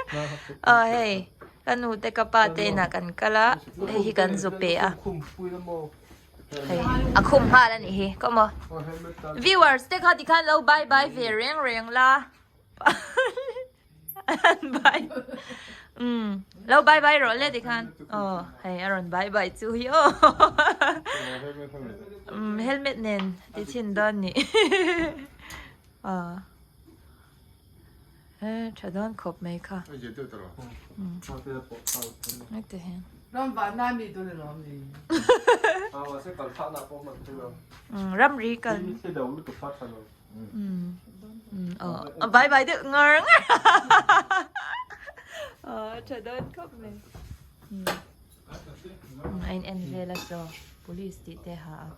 Aw hei ka nu te ka pa te inah kan kal a hei hi kan zu pe a hei a khum nghal a nih hi come on viewers te kha tikhan lo bye bye ve reng reng la bye um lo bye bye rawh le tikhan aw hei a rawn bye bye chu hi aw um helmet nen ti chhin dawn ni aw. He tha dawn khawp mai kha. Ramri kal. Bye bye deuh ngar ngar. Tha dawn khawp mai. A in en vel a chaw police tih te ha a.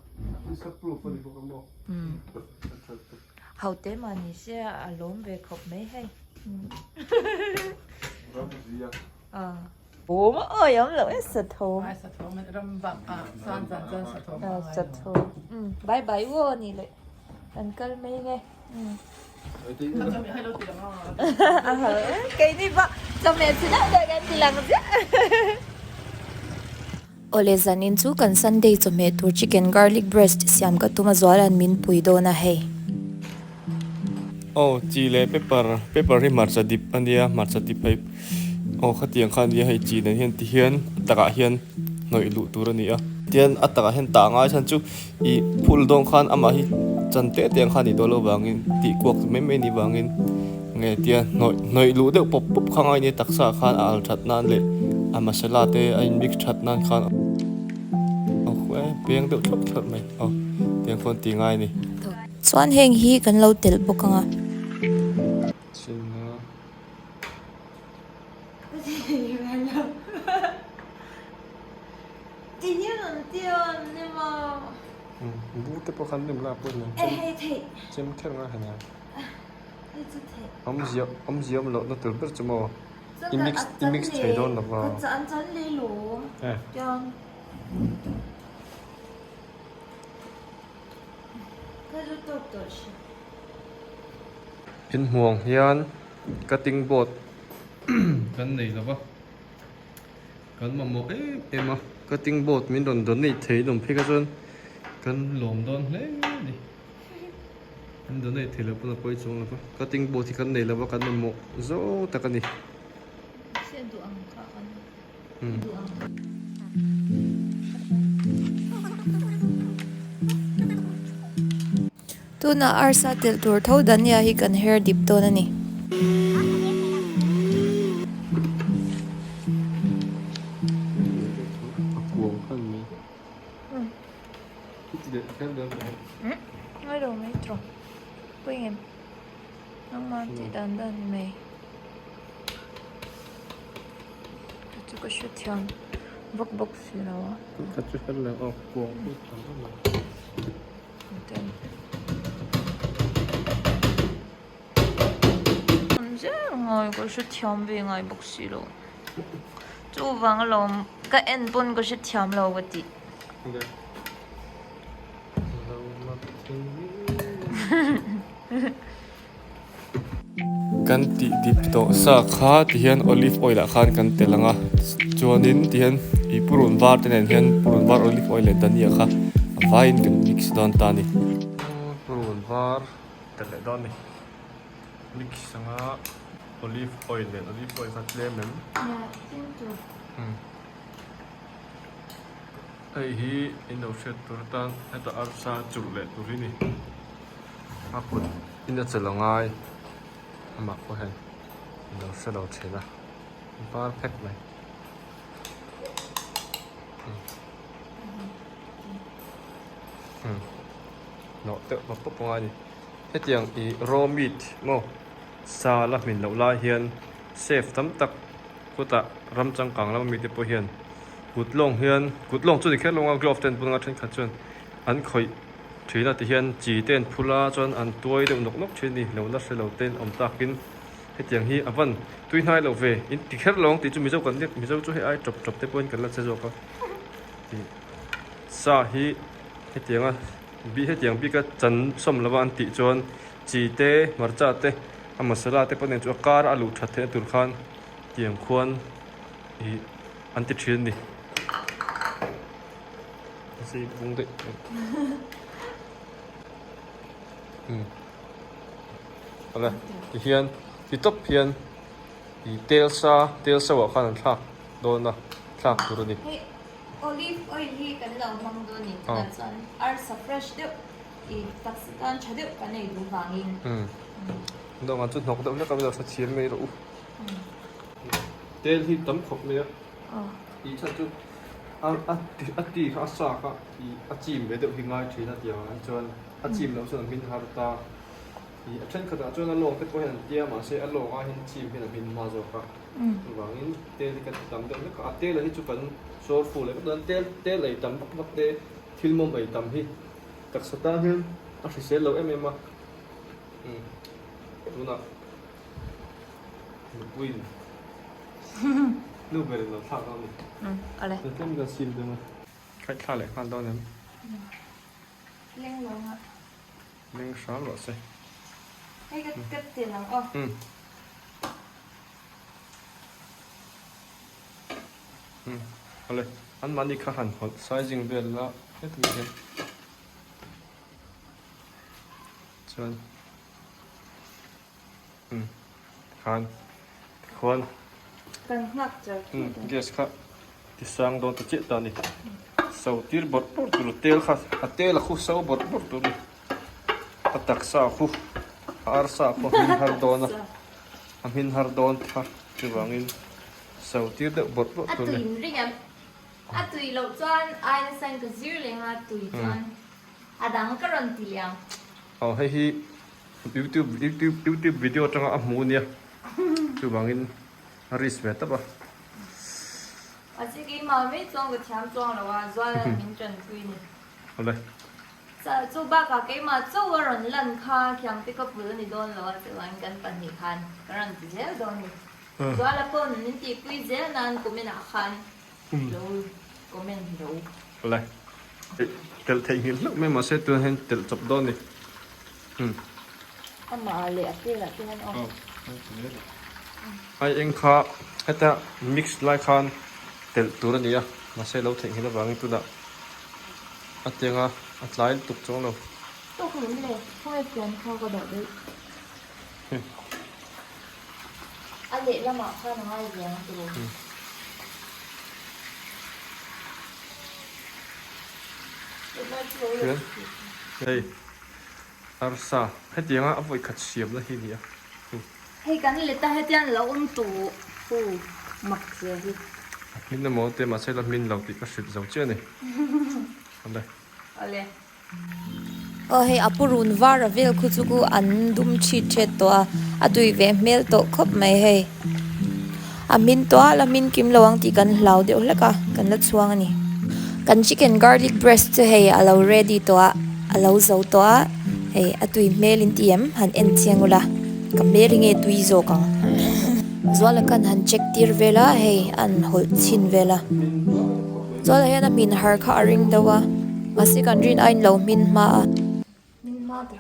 Ho te mah ni se a lawm ve khawp mai hei. Awm awi awm loh e sathawm. Sathawm. Bye bye u aw ni leh kan kal mai nge. Keini pawh chawhmeh chi deuh deuh kan ti lang ziah. Awle zanin chu kan Sunday chawhmeh tur chicken garlic breast siam ka tum a zuala'n min pui dawn a hei. Aw chi leh pepper pepper hi hmarcha dip a nia hmarcha dip hei aw khatiang kha a nia hei chi nen hian ti hian a takah hian hnawih luh tur a ni a tian a takah hian tah ngai chhan chu ih phul dawn khan amah hi chan te te ang kha a nih tawh loh vangin tih kuak mai mai a nih vangin nge tia hnawih hnawih luh deuh pawp pawp kha ngai nia taksa ah khan a al that nan leh a masala te a in mix that nan khan aw e peng deuh thlawp thlawp mai aw tiang khawn tih ngai a ni. Chuan heng hi kan lo telh bawk ang a. Ti hian an ti a an nem a. Bur te pawh khan nem la pawh nen chem kher ngai han a. Awmzia awmzia awm loh na tur ber chu maw i mix i mix thei dawn lo va. An chan leh lawm. Tiang. Ka lu tawk tawh hria. Inhmuang hian cutting board kan nei lo va. Kan mamawh em em a, cutting board min rawn donate thei in awm phei kha chuan kan lawm dawn hle a ni. Min donate thei lo pawn a pawi chuang lo va, cutting board hi kan nei lo va kan mamawh zo tak a ni. Tunah arsa telh tur tho dhania hi kan her dip dawn a ni. Chu ka hre thiam vak bawk si lo a. An zel ngai ka hre thiam ve ngai bawk si lo chuvang alawm ka en pawn ka hre thiam lo ka tih. Kan tih dip tawh sa kha ti hian olive oil ah khan kan tel ang a chuanin ti hian ih purun var te nen hian purun var olive oil leh dhania kha a vaiin kan mix dawn ta a ni. Purun var tel leh dawn a ni mix anga olive oil nen olive oil kha tlem em hei hi in lo hriat tur atan heta arsa chulh leh tur hi a ni. A kut in a chelh a ngai amah pawh hian a lo hre lo thin a var phek mai hnawh deuh pawp pawp a ngai a ni hetiang ih raw meat maw sa la hmin loh lai hian chef tam tak kutah ram changkang lama mite pawh hian kut lawng hian kut lawng chu ni kher lo ang a glove te an bun anga thenkhat chuan an khawih. Thina ti hian chi te an phul a chuan an tuai deuh nawk nawk thin a ni lo la hre lo te an awm takin hetiang hi a van tui hnai lo ve in ti kher lo ang tih chu mizo kan nia mizo chu hei ai tawp tawp te pawhin kan la che zawk a tih sa hi hetianga bi hetiang bika chan sawm lova an tih chuan chi te hmarcha te a masala te pawh nen chu a kar a luh that theihna tur khan. Tiang khuan ih an ti thin a ni. Sei bung daih umm awle tihian ti tawp hian ih tel sa tel so ah khan an thlak dawn a thlak tur a ni. Hei olive oil hi kan lo hmang dawn ni tunah chuan arsa fresh deuh ih taksa tan tha deuh kan ei duh vangin. Umm dawhkan chu hnawk deuh hlek a min lo hrethiam mai rawh u. Tel hi tam khawp mai a tih chhan chu a a ti kha a sa kha ih a chim ve deuh hi ngai thin a tih ang ah hi chuan a chim loh chuan a hmin har ta ih a thenkhat ah chuan a lawng te pawh hian an tia mahse a lawng ah hian chim hian a hmin hma zawk a chuvangin tel hi kan ti tam deuh hlek a a tel ah hi chu kan sawr fu leh vek dawn tel tel ei tam vak vak te thil mawm ei tam hi taksa tan hian a hrisel lo em em a umm tunah. Nupuiin nu berin lo thlak dawn a ni. Awle. Tlem kan sim dawn a. Khaih thla leh nghal dawn em? Leng lo nga. Leng hram rawh se. Hei ka tep tel ang aw. Um. Um. Awle. An mahni kha han hawlh sizing vel la heti mai hian. Chuan. Khan tikhuan Kan nghak char char dawn. Gas kha ti sang dawn ta chiah ta a ni. So tir bawrh bawrh tur tel kha a tel a khu so bawrh bawrh tur a ni. A taksa a khu a arsa a khu a hmin har dawn a a hmin har dawn kha chuvangin so tir deuh bawrh bawrh tur a ni. A tui ring em? A tui loh chuan ai nasa in ka zir leng a tui chuan a dang ka rawn ti leh ang. Aw hei hi YouTube YouTube YouTube video atanga a hmu ania chuvangin a risk ve tawp a. A chi keimah mai chuan ka thiam chuang lo a zual a min tanpui ni. Awle. Chu bakah keimah chauh a rawn lan kha khiang te ka pul a ni dawn lo a chuvangin kan pahnih khan ka rawn ti zel dawn ni. Zuala pawn min tihpui zel nan comment ah khan lo comment lo. Awle. Telh theih nghilh hlauh mai mahse tunah hian telh chawp dawn a ni. Amah leh a pelah te hian aw. Ai eng kha heta mix lai khan telh tur a ni a mahse lo theih nghilh avangin tunah a tianga a tlai lutuk chuang lo. Tawk lem le khawnge fian kha ka dah daih. A lehlamah khan a ngai ve ang tiraw. Hei arsa hetianga a vawi khat siamna hi a ni a. Hei kan let a hetiang lo awm tawh hu mak zia hi. A hmin emaw te mahse la hmin lo tih ka hrilh zo chiah a ni. Awle. Awle. Aw hei a purun var a vel khu chu ku an dum chhit thet tawh a a tui ve hmel tawh khawp mai hei a hmin tawh a la hmin kim lo ang tih kan hlau deuh hlek a kan la chhuang a ni kan chicken garlic breast chu hei a lo ready tawh a a lo zo tawh a hei a tui hmel in ti em han en chiang ula ka hmel hi nge tui zawk ang Zuala khan han check tir vel a hei an hawlh chhin vel a. Chuan ah hian a hmin har kha a ring deuh a, mahse kan rin aiin lo hmin hma a. Hmin hma ta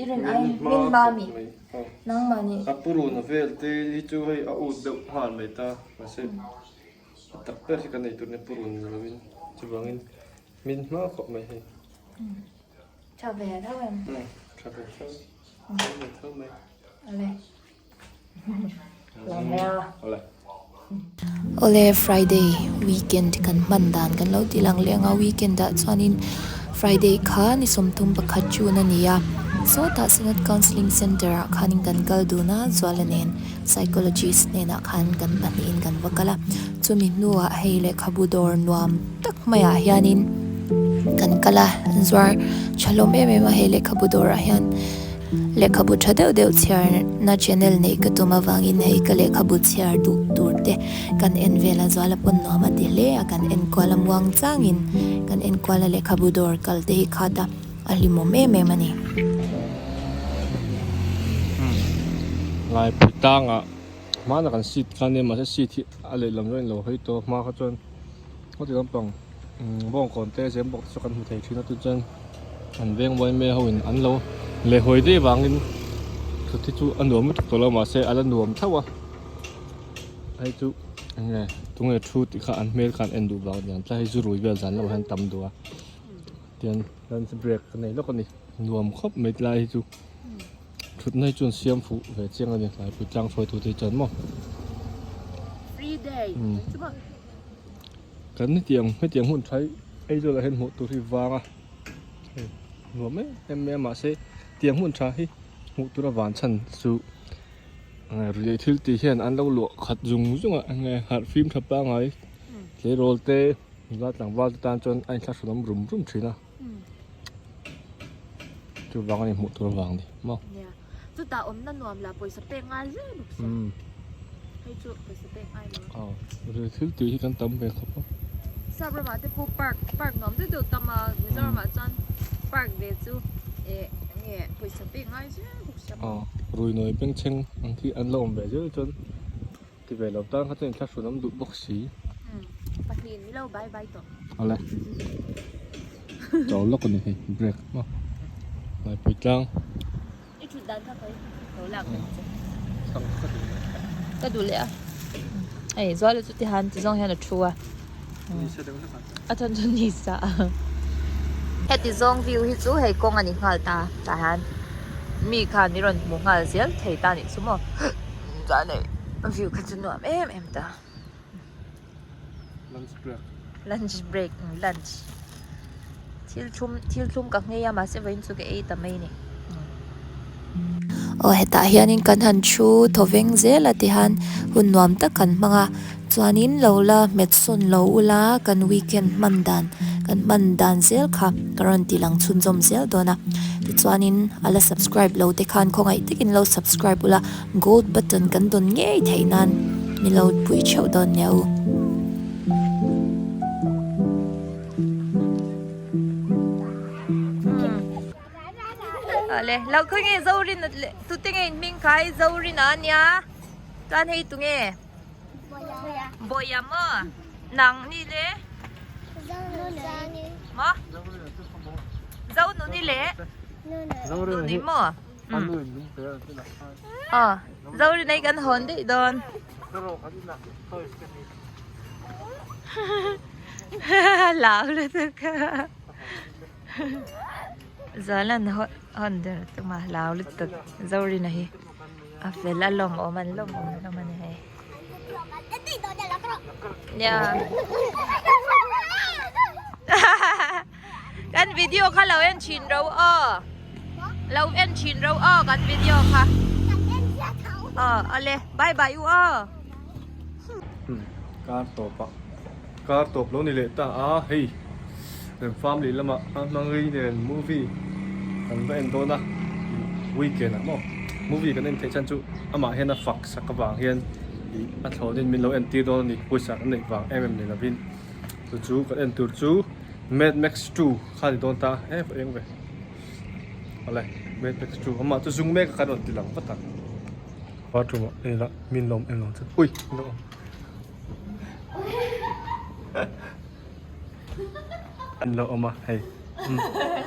i rin aiin hmin hma mi nangmah nih. A purun a vel te hi chu hei a ut deuh nghal mai ta, mahse a tak ber hi kan ei tur nia purun ni lovin chuvangin hmin hma khawp mai hei. Tha ve tho em? Tha ve tho, tha ve tho mai. Awle. Awle Friday weekend kan hman dan kan lo ti lang leng a weekend ah chuanin Friday kha ni 31 June a ni a sawtah Synod Counselling Centre ah khanin kan kal dun a Zuala nen Psychologist hnenah khan kan pahnihin kan va kal a chumi hnuah hei lehkhabu dawr nuam tak maiah hianin kan kal a an zuar tha hlawm em em a hei lehkhabu dawrah hian. Lehkhabu tha deuh deuh chhiarna channel neih ka tum avangin hei ka lehkhabu chhiar duh tur te kan en vel a zuala pawn nuam a ti hle a kan en kual a muang changin kan en kual a lehkhabu dawr kal te hi khat a a hlimawm em em a ni. Laipui tangah hmana kan seat kha nia mahse seat hi a lehlam zawng in lo hawi tawh a hma kha chuan heti lampang bawngkawn te zem bawk te chu kan hmu thei thin a chu chuan an veng uai mai ho in an lo leh hawi daih vangin thut hi chu a nuam lutuk tawh lo mahse a la nuam tho a. Hei chu enge tunge thu tih kha an hmel khan en duh vang aniang tlai hi zu rui vel zan lamah hian tam duh a tian lunch break ka nei lawk a ni nuam khawp mai tlai hi chu thutna hi chuan siam fuh ve chiang a ni tlai pui tlang hruai tute hi chuan maw kan hetiang hetiang hun tha hi Aizawl ah hian hmuh tur hi vang a hei nuam em em mai a mahse tiang hun tha hi hmuh tur a van chhan chu. Ruihtheih thil tih hian an lo luah khat zung zung a enge harh fim tha pangai tleirawl te nula tlangval te tan chuan a inthlahrun awm rum rum thin a chuvang a ni hmuh tur avang ni maw. Nia chutah awmna nuam lah pawisa pek ngai hle bawk se hei chu pawisa pek ngai lo. Aw ruihtheih thil tih hi kan tam ve khawp a. Sap ramah te pawh park park nuam deuh deuh tam a Mizoramah chuan park ve chu eh enge pawisa pek ngai zel. Aw ruinawi bengchheng ang khi an la awm ve zel chuan ti ve lo tan kha chuan inthlahrun awm duh bawk si. Pahnih ni lo bye bye tawh. Awle chawl lawk a ni hei break maw Laipui tlang. I thut dan kha khawi lo lak ve che. Chhang ka duh leh. Ka duh leh a. Hei Zuala chu ti han ti zawng hian a thu a. A thawn chu ni sa a. Heti zawng view hi chu hei kawng a ni nghal ta tah hian mi khan mi rawn hmu nghal zel thei ta nih chu maw chuan hei view kha chu nuam em em ta. Lunch break. Lunch break lunch thil thlum thil thlum ka nghei a mahse vawiin chu ka ei ta mai a ni. Aw hetah hianin kan han thu thaw veng zel a tihan hun nuam tak kan hmang a chuanin lo la hmet sawn lo ula kan weekend hman dan kan hman dan zel kha ka rawn ti lang chhunzawm zel dawn a tichuanin a la subscribe lo te khan khawngaih takin lo subscribe ula gold button kan dawn ngei theih nan ni lo pui theuh dawn nia u. Ale lo khawi nge Zorin le tute nge in hming khai Zorin a nia chuan hei tunge Bawia maw nang ni le maw Zonuni le Nuni maw aw Zorin ei kan hawn daih dawn lau lutuk Zalan hawn der tum a hlau lutuk Zorina hi a fel a lawmawm an lawmawm hlawm a ni hei nia kan video kha lo en thin ro aw lo en thin ro aw kan video kha aw awle bye bye u aw kar tawp ah Kar tawp lo ni leh ta a, hei kan family lamah a hmangaih nen movie kan va en dawn a, weekend ah maw movie kan en theih chhan chu amah hian a fak sak avang hian ih a thlawnin min lo en tir dawn a ni, pawisa kan neih vang em em ni lovin chu chu kan en tur chu Mad Max 2 kha a ni dawn ta a, e eng ve awle Mad Max 2 amah chu zung mek a kan rawn ti lang vat ang bathroom ah en ila min lo awm em lo chu ui min lo awm. An lo awm a hei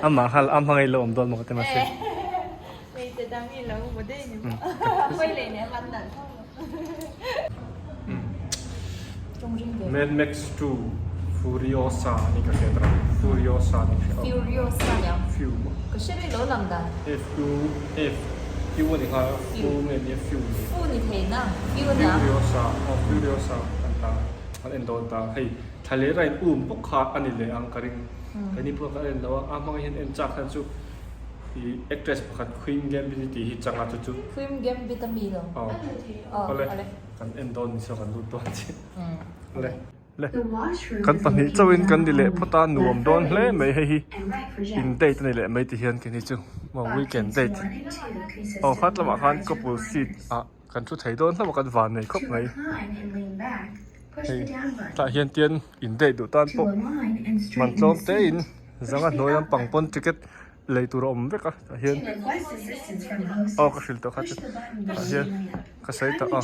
amah kha a hmangaih lo awm dawn maw ka ti mahse Mad Max 2 Furiosa ani ka hriat a Furiosa ni hria Furiosa nia F U F U ani nghal a Fu nge nia Fu ni Fu ni thei na Fu nia Furiosa aw Furiosa an ta an en dawn ta hei thla leh rain um bawk kha a ni leh ang ka ring keini pawh kan en lo a a hmang hian en chak khan chu ih actress pakhat Queen Gambit tih hi changa chu chu Queen Gambit a mi lo aw awle kan en dawn ni saw kan lut dawn chiah awle. Le, kan pahnih chauhin kan ni leh phawt a, nuam dawn hle mai hei hi in date a ni leh mai ti hian kei ni chu maw weekend date aw khat lamah khan couple seat ah kan thu thei dawn hlauh a kan van nei khawp mai hei tah hian tian in date duh tan pawh man tlawm te in zanga hnuai lampang pawn ticket lei tur a awm vek a tah hian aw ka hrilh tawh kha chu tah hian ka sawi tawh a.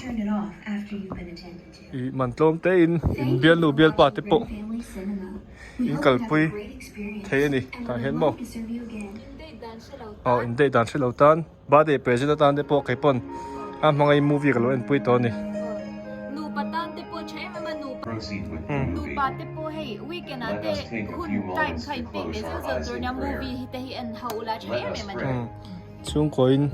Ih man tlawm te in in bialnu bialpa te pawh in kalpui thei a ni tah hian maw aw in date dan hrelo tan birthday present atan te pawh kei pawn a hmangaih movie ka lo en pui tawh a ni. Nupa tan te pawh tha em em a nupa nupa te pawh hei weekend ah te hun time kha in pek ve zeuh zeuh tur nia movie hi te hi en ho ula tha em em a ni. Chhungkaw in.